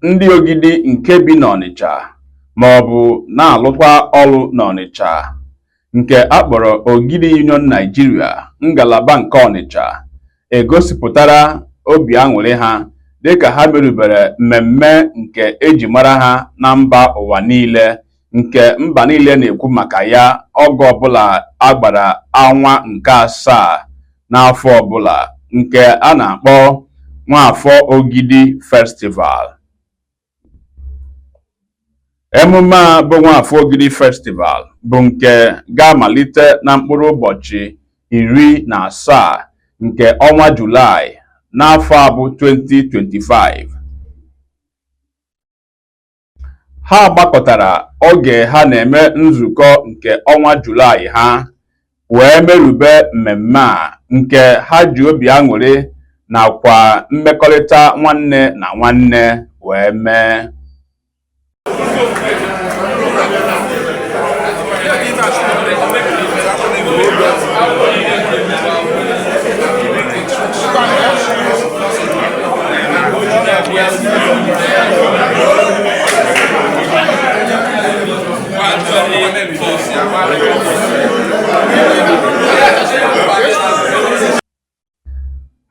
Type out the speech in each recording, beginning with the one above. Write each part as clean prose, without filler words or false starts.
Ndị Ogidi nke bi n'Ọnịcha maọbụ na-alụkwa ọlụ n'Ọnịcha nke a kpọrọ Ogidi Union Nigeria ngalaba nke Ọnịcha egosipụtara obi aṅụrị ha dịka ha merubere mmemme nke e ji mara ha na mba ụwa niile nke mba niile na-ekwu maka ya oge ọbụla a gbara ọnwa nke asaa n'afọ ọbụla nke a na-akpọ Nwafọ Ogidi Festival. Emume a bụ Nwafọ Ogidi Festival bụ nke ga-amalite na mkpụrụ ụbọchị 17 nke ọnwa Julaị n'afọ a bụ 2025. Ha gbakọtara oge ha na-eme nzukọ nke ọnwa Julaị ha wee merube mmemme a nke ha ji obi aṅụrị nakwa mmekọrịta nwanne na nwanne wee mee.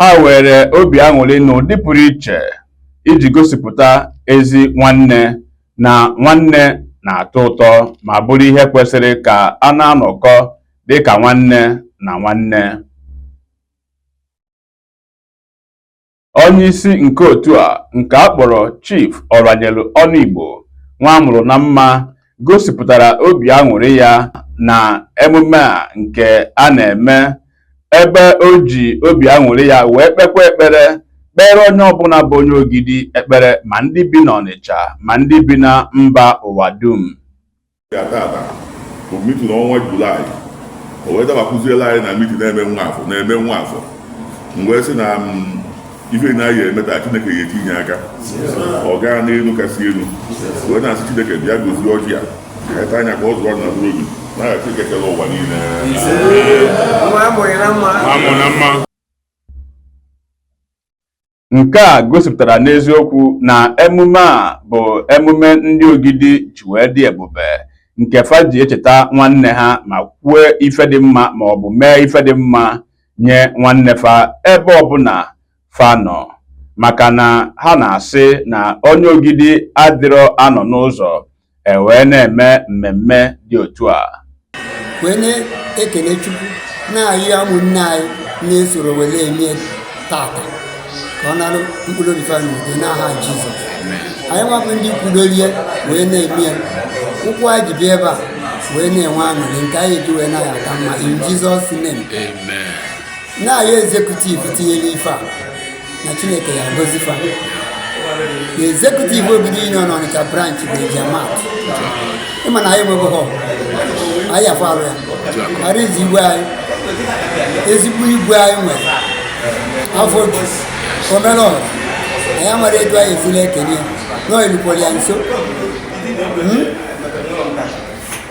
Ha were obi aṅụrị n'ụdị pụrụ iche iji gosipụta ezi nwanne na nwanne na-atọ ụtọ ma bụrụ ihe kwesịrị ka a na-anọkọ dịka nwanne na nwanne. Onyeisi nke otu a nke a kpọrọ Chief Ọranyelu Ọnụigbo nwa amụrụ na mma gosipụtara obi aṅụrị ya na emume a nke a na-eme ebe o ji obi aṅụrị ya wee kpekwa ekpere kpere onye ọbụla bụ onye Ogidi ekpere ma ndị bi n'Ọnịcha ma ndị bi na mba ụwa dum. Ya tata bụ meeting ọnwa Julaị, o wee dabakwuziela anyị na meeting na-eme nwa afọ na-eme nwa afọ. M wee sị na ife na-ayị eme taa, Chineke ya etinye aka ọ gaa n'elu kasị elu, wee na-asị Chineke bịa gozie ọjị a ka anya ka ọ zụọ na mkpụrụ obi n'aha Chineke kere ụwa niile. Nke a gosipụtara n'eziokwu na emume a bụ emume ndị Ogidi ji wee dị ebube nke fa ji echeta nwanne ha ma kwue ife dị mma ma ọ bụ mee ife dị mma nye nwanne fa ebe ọbụla fa nọ, maka na ha na-asị na onye Ogidi adịrọ anọ n'ụzọ e wee na-eme mmemme dị otu a. Wee na-ekele Chukwu na-ayọ ụmụnne anyị na-esoro were eme tata ka ọ nara mkpụrụ obi fa n'udo n'aha Jizọs. Anyị nwabụ ndị kwudorie wee na-eme ya, ụkwụ anyị ji bịa ebe a wee na-enwe aṅụrị nke anyị eji wee naghị aka mma in Jesus name. Na-ayọ executive tinyere ife a na Chineke ya agọzi fa. Na executive Ogidi Union Ọnịcha branch bụ ejiamat ịma na anyị enweghị hall, anyị afọ arụ ya Arinze igwe anyị, ezigbo igwe anyị nwere afọ ju omelọra anyị amara etu anyị esila ekene ya na ọ elukwara ya nso.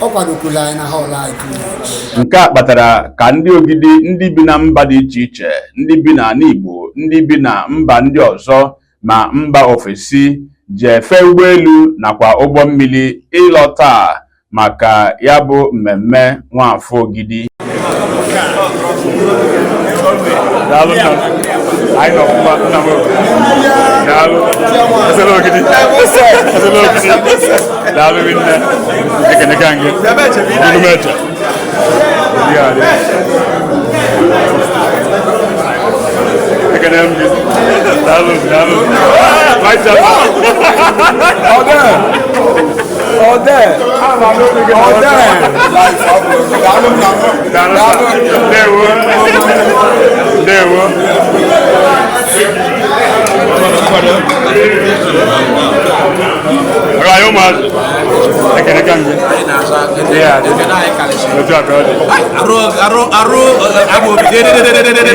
Ọ kwadokwuru anyị na hall anyị too much. Nke a kpatara ka ndị Ogidi ndị bi na mba dị iche iche, ndị bi n'ala Igbo, ndị bi na mba ndị ọzọ ma mba ofesi ji efe ụgbọelu nakwa ụgbọ mmiri ịlọta maka ya bụ mmemme Nwafọ Ogidi. Daalụ nna m. Anyị nọ ọfụma nna m. Daalụ. Ezele Ogidi. Ezele Ogidi. Daalụ rinne. Ekeneka gị. Gudumeche. Ndị a dị. Ekene m gị. Daalụ, daalụ. Vice chairman. Ọdẹ. Ọdẹ. Ọdẹ. Daalụ nna m. Daalụ. Ndewo. Ndewo. Ọrụ anyị ụmụazị. Ekene ka gị. Ihe a dị. Otu a ka ọ dị. Arụ arụ arụ abụ obi dedededededede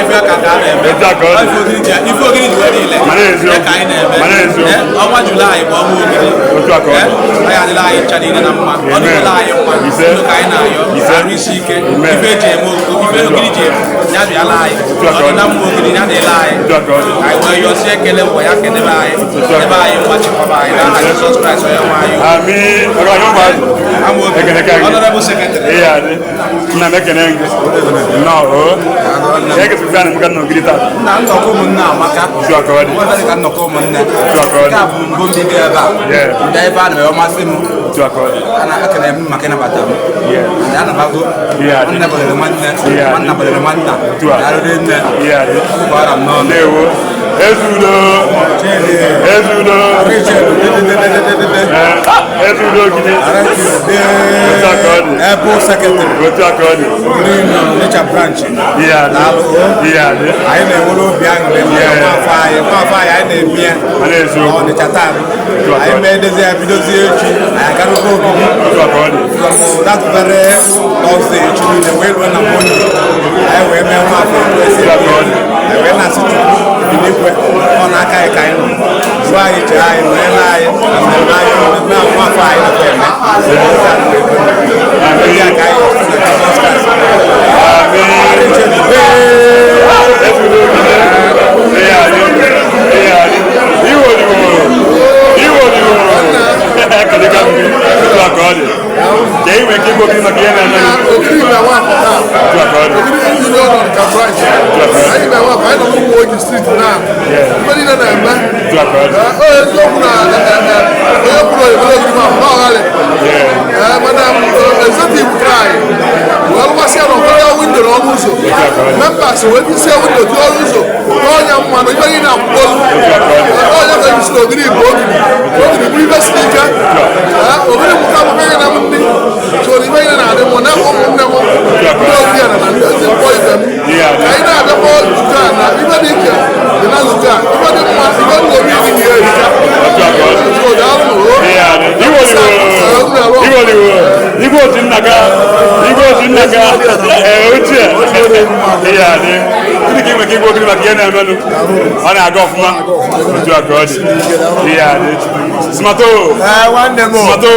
ife aka ka a na-eme. Otu a ka ọ dị. Ife Ogidi ji wee niile Mana eziokwu. ya ka anyị na-eme. Mana eziokwu. Ọnwa Julaị bụ ọnwa Ogidi. Otu a ka ọ dị. Ọ ya adịla anyị ncha niile na mma. Ọ dịla anyị mma. Ise. Ndụ ka anyị na-ayọ. Ise. Arụ isi ike. Amen. Ife eji eme ife Ogidi ji eme ya bịala anyị. Otu a ka ọ Ọ dị na dị. mma Ogidi ya dịla anyị. Otu a ka ọ dị. Anyị wee yọsie ekele ụwa ya kedebe anyị. Otu a ka Ebe anyị mma chekwaba anyị n'aha Jizọs Kraịst onye nwe anyị. Amin. Ọga anyị ụmụazị. Amaobi. Ekene ka gị. Honorable Secretary. Ihe adị. Nna m ekene gị. Nnọọ o. Ihe ga-esi anyị maka na Ogidi taa. Na nnọkọ ụmụnne amaka. Otu a ka ọ dị. Nweta dị ka nnọkọ ụmụnne. Otu a ka ọ dị. Nke a bụ mbụ m bido ebe a. Ndị ebe a na-eme ọmasị m. Otu a ka ọ dị. Ana ekene m maka ịnabata m. Ndị anabago. Yeah. Nwanne bọlere nwanne. Yeah. Nwanna bọlere nwanna. Otu a. Daalụ nne. Ihe adị. Ụkwara m n'ọnụ. Ndewo. Ezudo. Ezudo. Ezudo Ogidi. Otu a ka ọ dị. Ebe secretary. Otu a ka ọ dị. Ogidi Union Onitsha branch. Ihe adị. Ihe adị. Anyị na-enwere obi aṅụrị maka nwafọ anyị nwafọ anyị anyị na-eme ya Ma na-eziokwu. Ọnịcha taa anyị mee dozie ya bidozie echi anyị agarugo Ogidi Otu a ka ọ dị. from that very Thursday echi niile wee ruo na Monday anyị wee mee nwafọ etu esi eme ya. Anyị wee na-asị Chukwu bi n'igwe ọ n'aka anyị ka anyị nọ zụọ anyị chee anyị nọnyere anyị na mmemme anyị mmemme ahụ nwafọ anyị nakwa eme ndị a ka anyị na Jizọs Kraịst. Amin. Ezudo Ogidi. Ihe adị. Ihe adị. Iwo diwo. Iwo diwo. Ekele ka m gị. Otu a ka ọ dị. Ka ị nwee ike igwe Ogidi maka ihe na-eme gị. Ogidi bụ nwafọ taa. Otu a ka ọ dị. Ogidi Union Ọnịcha branch. Anyị bụ nwafọ, anyị nọ n'ụmụ oji street na. Ife niile na-eme. Otu a ka ọ dị. Ọ eziokwu na onye kwuru oyibere Ogidi nwafọ na ọghalị. Mana executive anyị wee rụgbasịa na ụfọdụ window na ọnụ ụzọ. Members wee tisie window tie ọnụ ụzọ. N'ọnya mmanụ ife niile akwụkwọlu. Ọnya ka eji si na Ogidi bụ Ogidi. Ogidi bụ ife siri ike. Ogidi bụ ka maka na m ndị. So ife niile na-adị mma na ụmụnne m ndị Ogidi na ndị ezi mkpọ ibe m. Ka anyị na-abịakwa nzukọ a na ife dị iche dị na nzukọ a. Ife dị mma ife ndị obi dị na ya erika. So daalụ nụ. Ihe adị. Iwo diwo. Iwo diwo. Igwe otu nna ga. Igwe otu nna ga. Ee, ochie. Ihe adị. Ndị ka ị nwere ike igwe Ogidi maka ihe na-emenụ. Ọ na-aga ọfụma. Otu a ka ọ dị. Ihe adị. Smato. Nwanne m. Smato.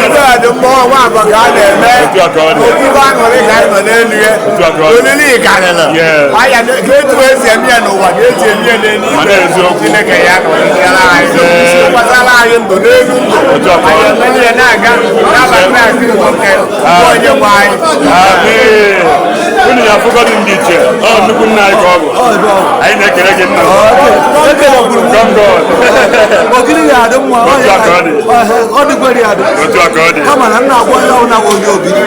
Ndị a dị mma ọnwa abụọ ka a na-eme. Otu a ka ọ dị. Ofufe aṅụrị ka anyị nọ n'elu ya. Otu a ka ọ dị. Olili karịrị. Yeah. Anya ka etu esi eme ya n'ụwa ka esi eme ya n'eluigwe. Ma na-eziokwu. Chineke ya nọnyere anyị. Yeah. Gbasara anyị ndụ n'elu ndụ. Otu a ka ọ dị. Anyị emeli ya na-aga n'abalị na-asị nwoke bụ onye nwe anyị. Amen. Unu ya afụgọdụ ndị iche. Ọ nnukwu nna anyị ka ọ bụ. Anyị na-ekele gị nna. Come God. Ogidi ga-adị mma. Otu a ka ọ dị. Ọ dịkwere ya adị. Otu a ka ọ dị. Kama na nna agwa onye ọbụla bụ onye Ogidi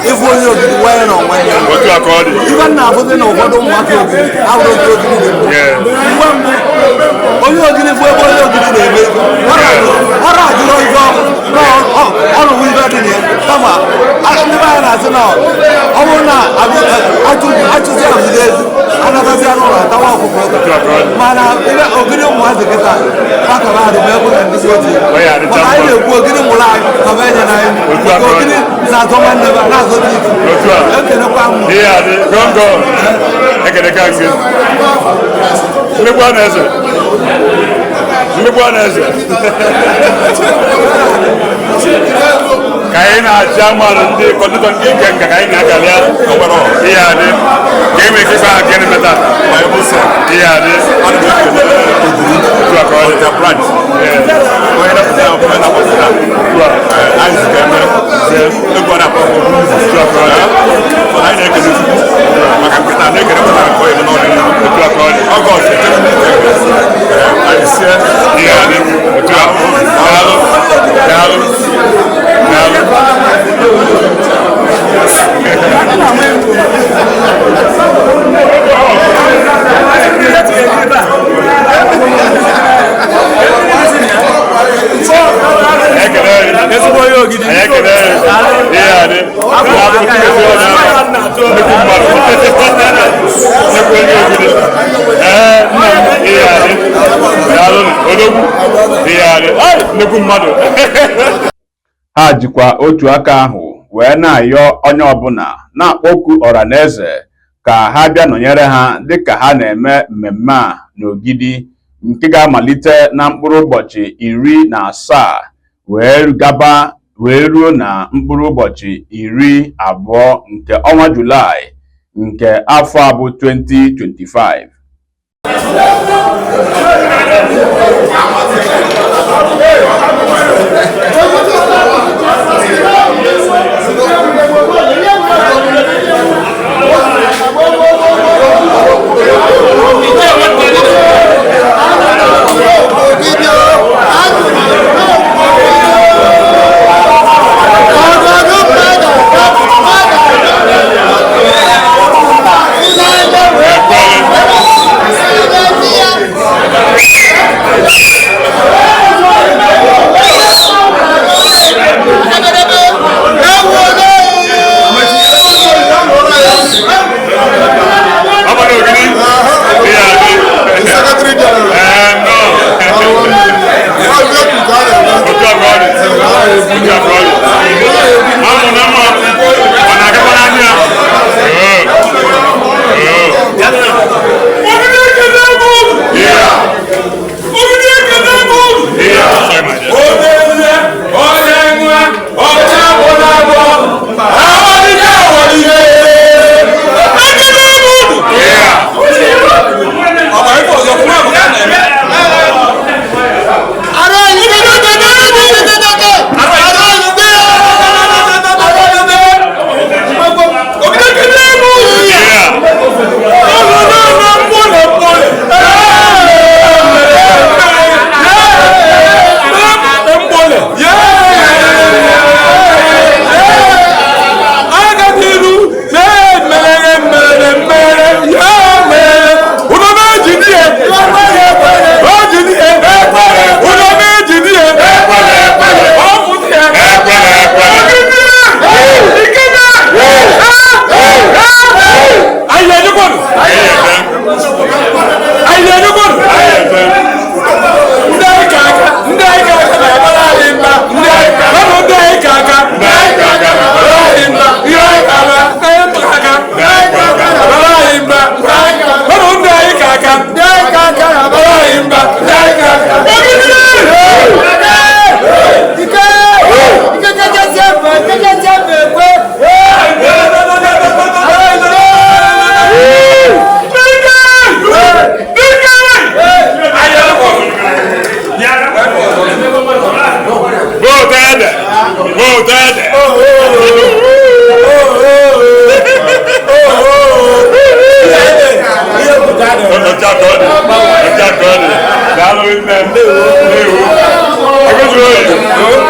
ịfụ onye Ogidi nwanyị na onwe ya. Otu a ka ọ dị. Ife nna afụzi na ụfọdụ ụmụaka Ogidi abụrụ otu Ogidi dị mma. Mgbe mbụ onye Ogidi fụ ebe onye Ogidi na-eme ife ọ na-ajụrụ ife ọ nụrụ ife dị na ya kama ndị be anyị na-asị na ọ bụrụ na achụzi abụzi ezi anatazi anụ ụlọ atawa ọkụkọ ụta mana Ogidi ụmụazị kịta gbakọrọ adị ma ekwe ka ndị si otu Ọ ya adịcha maka anyị mma. na-ekwu Ogidi mụrụ anyị ka ọ enye na anyị Otu a ka ọ dị. Ogidi na-azọ nwanne m na-azọ dị ike Otu a. ekelekwa m. Ihe adị. Gọngọ. Ekele ka gị. Mmegbu a na-eze. Mmegbu a na-eze. Ka anyị na-achị amalụ ndị kọndịtọ ndị ike nka ka anyị na-agalị ya. Ihe adị. Ka e nwee ike ịgba ha gịnị meta. Ihe adị. Otu a ka ọ dị. Otu a. Otu a ka ọ dị. Anyị na-ekele Chukwu maka nkịta na-ekele pụtara nke onye n'ọdịnihu. Otu a ka ọ dị. Ọgọst ekele n'ike. Anyị sie. Ihe adị. Otu a. Daalụ. Daalụ. Daalụ. Ekele gị. Ezigbo onye Ogidi. Anyị ekele gị. Ihe adị. Daalụ. Nnukwu mmadụ. Nnukwu onye Ogidi. Ee, nna m, ihe adị. Daalụ. Odogwu. Ihe adị. Ai, nnukwu mmadụ. Ha jikwa otu aka ahụ wee na-ayọ onye ọbụla na-akpọku ọhaneze ka ha bịa nọnyere ha dịka ha na-eme mmemme a n'Ogidi. Nke ga-amalite na mkpụrụ ụbọchị 17 wee gaba wee ruo na mkpụrụ ụbọchị 20 nke ọnwa Julaị nke afọ a bụ 2025.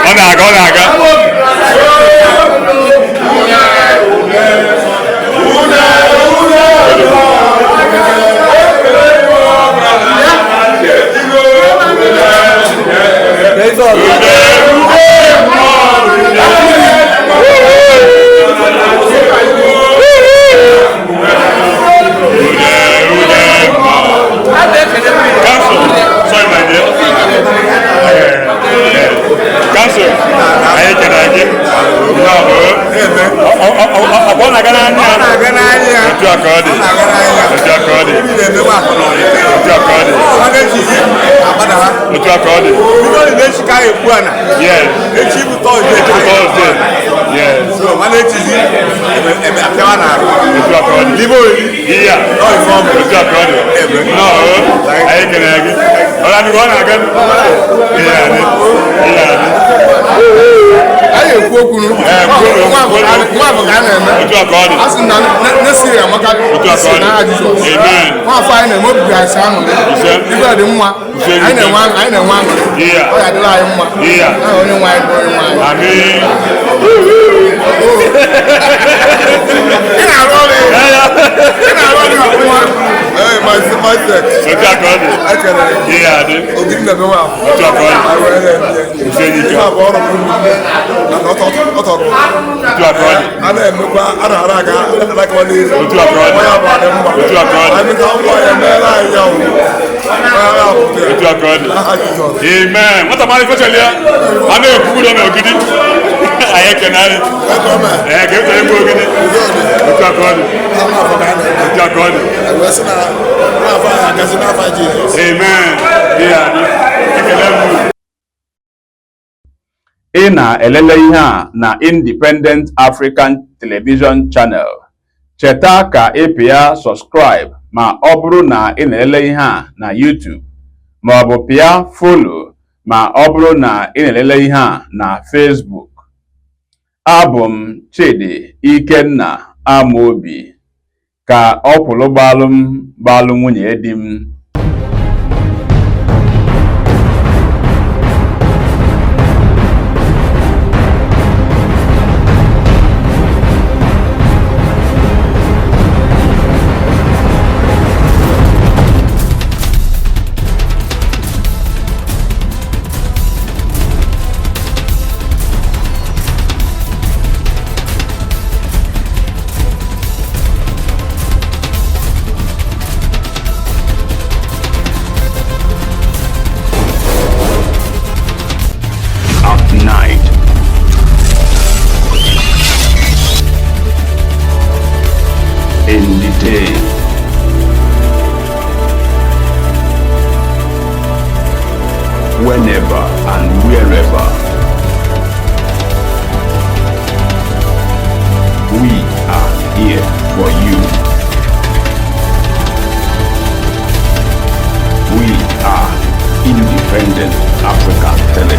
Ọ na-aga, ọ na-aga. Sorry, my dear. Council, anyị kere gị. Ọ na-aga n'anya. Otu a ka ọ dị. Otu a ka ọ dị. Otu a ka ọ dị. Otu a ka ọ dị. Yes. Echi bụ Thursday. Echi bụ Thursday. Yes. So, mana echizi apịawa na-arụ. Otu a ka ọ dị. N'ime oriri. Iya. Otu a ka ọ dị. Nnọọ, anyị kere gị. Ọ na-abịa, ọ na-aga. Ihe adị. Ihe adị. Anyị ekwu okwu nwa afọ ka a na-eme. Otu a ka ọ dị. A sị na nesiri amaka Otu a ka ọ si dị. n'aha Jizọs. Amen. Nwa afọ anyị na-eme obi anyị si aṅụrị. Ise. Ife dị mma. Ise. Anyị na-enwe aṅụrị. Anyị na-enwe aṅụrị. Iya. Ọ ga-adịrị anyị mma. Iya. Aha onye nwe anyị bụ onye nwe anyị. Amen. Ị na-arụ ọrụ ya. Ị na-arụ ọrụ ya ọfụma. Ee, maazị Isaac. Otu a ka ọ dị. Ekele. Ihe adị. Ogidi na-eme nwa afọ. Otu a ka ọ dị. Anyị wee na-eme. Ise ike. Ihe a bụ ọrụ m na ọ tọrọ. Otu a ka ọ dị. A na-emekwa a na-ara aga alakawa n'ihu. Otu a ka ọ dị. Onye abụọ dị mma. Otu a ka ọ dị. Anyị ka ụlọ ya emeela anyị ya o. Onye abụọ ya. Otu a ka ọ dị. N'aha Jizọs. Amen. Nwata mara ife chelie. A na-ekwukwuru na ogidi. Anyị ekene anyị. Ee, ka e egwu Ogidi. Otu a ka ọ dị. Otu a ka ọ dị. Amen. Ihe adị. Ekele m unu. Ị na-elele ihe a na Independent African Television Channel. Cheta ka ị pịa subscribe ma ọ bụrụ na ị na-elele ihe a na YouTube, ma ọ bụ pịa follow ma ọ bụrụ na ị na-elele ihe a na Facebook. Abụ m Chidi Ikenna Amobi. Ka ọ kwụlụ gbalụ m gbalụ nwunye di m. At night. In the day. Whenever and wherever. We are here for you. We are Independent Africa Television.